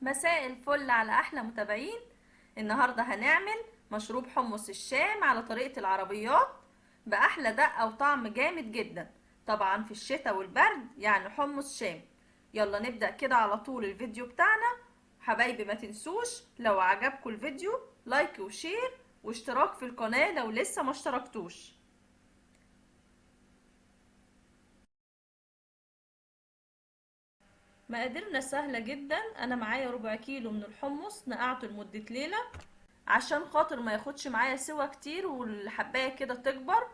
مساء الفل على احلى متابعين. النهارده هنعمل مشروب حمص الشام على طريقه العربيات باحلى دقه وطعم جامد جدا، طبعا في الشتاء والبرد، يعني حمص شام. يلا نبدا كده على طول الفيديو بتاعنا. حبايبي ما تنسوش لو عجبكم الفيديو like و share واشتراك في القناة لو لسه ما اشتركتوش. مقاديرنا سهلة جدا. انا معايا ربع كيلو من الحمص نقعته لمدة ليلة عشان خاطر ما ياخدش معايا سوا كتير والحباية كده تكبر،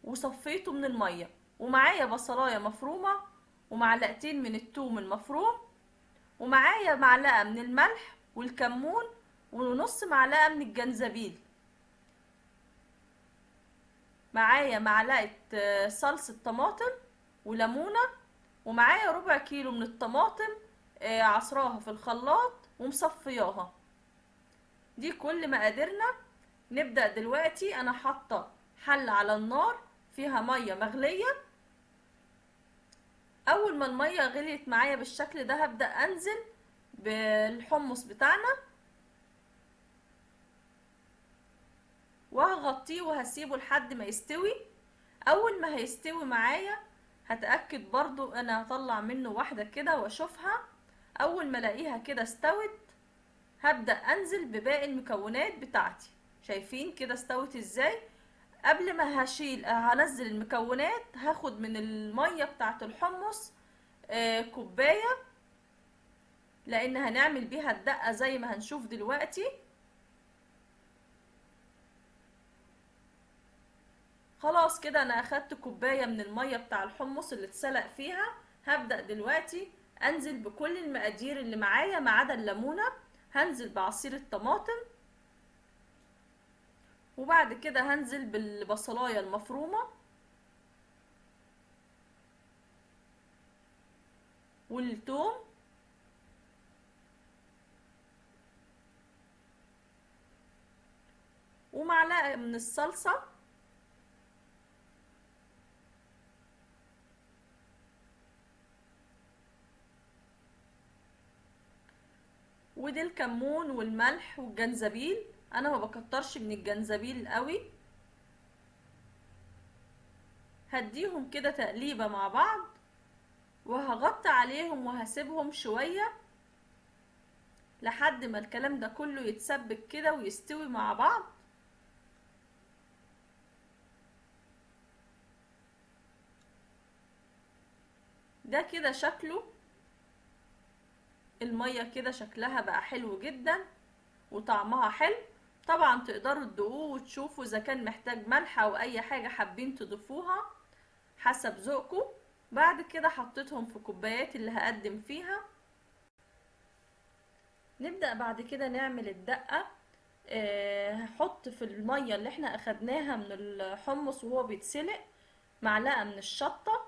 وصفيته من المية. ومعايا بصلاية مفرومة ومعلقتين من التوم المفروم، ومعايا معلقة من الملح والكمون ونص معلقة من الجنزبيل، معايا معلقة صلصة طماطم وليمونة، ومعايا ربع كيلو من الطماطم عصراها في الخلاط ومصفياها. دي كل مقاديرنا. نبدأ دلوقتي. انا حاطة حلة على النار فيها مية مغلية. اول ما المية غليت معايا بالشكل ده هبدأ انزل بالحمص بتاعنا وهغطيه وهسيبه لحد ما يستوي. اول ما هيستوي معايا هتأكد برضو انا هطلع منه واحدة كده واشوفها. اول ما الاقيها كده استوت هبدأ انزل بباقي المكونات بتاعتي. شايفين كده استوت ازاي؟ قبل ما هنزل المكونات هاخد من المية بتاعت الحمص كوباية، لان هنعمل بيها الدقة زي ما هنشوف دلوقتي. خلاص كده انا اخدت كوباية من المية بتاع الحمص اللي اتسلق فيها. هبدأ دلوقتي انزل بكل المقادير اللي معايا ما عدا الليمونة. هنزل بعصير الطماطم، وبعد كده هنزل بالبصلاية المفرومة والثوم، ومعلقة من الصلصة، ودي الكمون والملح والجنزبيل. انا ما بكترش من الجنزبيل قوي. هديهم كده تقليبة مع بعض وهغطي عليهم وهسيبهم شوية لحد ما الكلام ده كله يتسبك كده ويستوي مع بعض. ده كده شكله، المية كده شكلها بقى حلو جدا وطعمها حلو. طبعا تقدروا تدوقوه وتشوفوا اذا كان محتاج ملح او اي حاجة حابين تضيفوها حسب ذوقكم. بعد كده حطيتهم في كوبايات اللي هقدم فيها. نبدأ بعد كده نعمل الدقة. هحط في المية اللي احنا اخدناها من الحمص وهو بيتسلق معلقة من الشطة،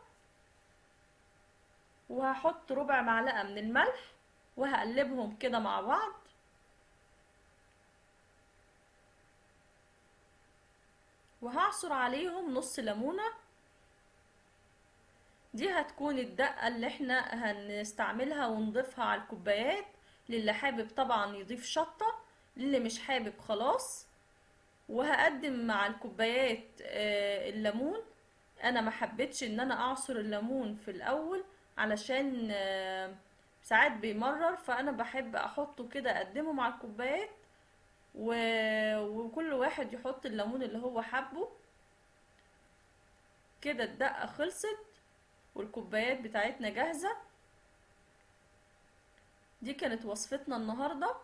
وهحط ربع معلقة من الملح، وهقلبهم كده مع بعض. وهعصر عليهم نص ليمونة. دي هتكون الدقة اللي احنا هنستعملها ونضيفها على الكوبايات. للي حابب طبعا يضيف شطة، للي مش حابب خلاص. وهقدم مع الكوبايات الليمون. انا ما حبيتش ان انا اعصر الليمون في الاول علشان ساعات بيمرر، فانا بحب احطه كده اقدمه مع الكوبايات، وكل واحد يحط الليمون اللي هو حبه. كده الدقة خلصت والكوبايات بتاعتنا جاهزة. دي كانت وصفتنا النهاردة،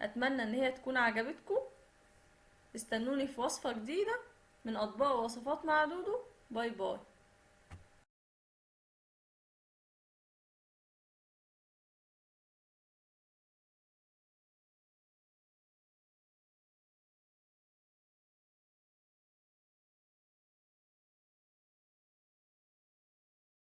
اتمنى ان هي تكون عجبتكم. استنوني في وصفة جديدة من اطباق ووصفات مع دودو. bye bye.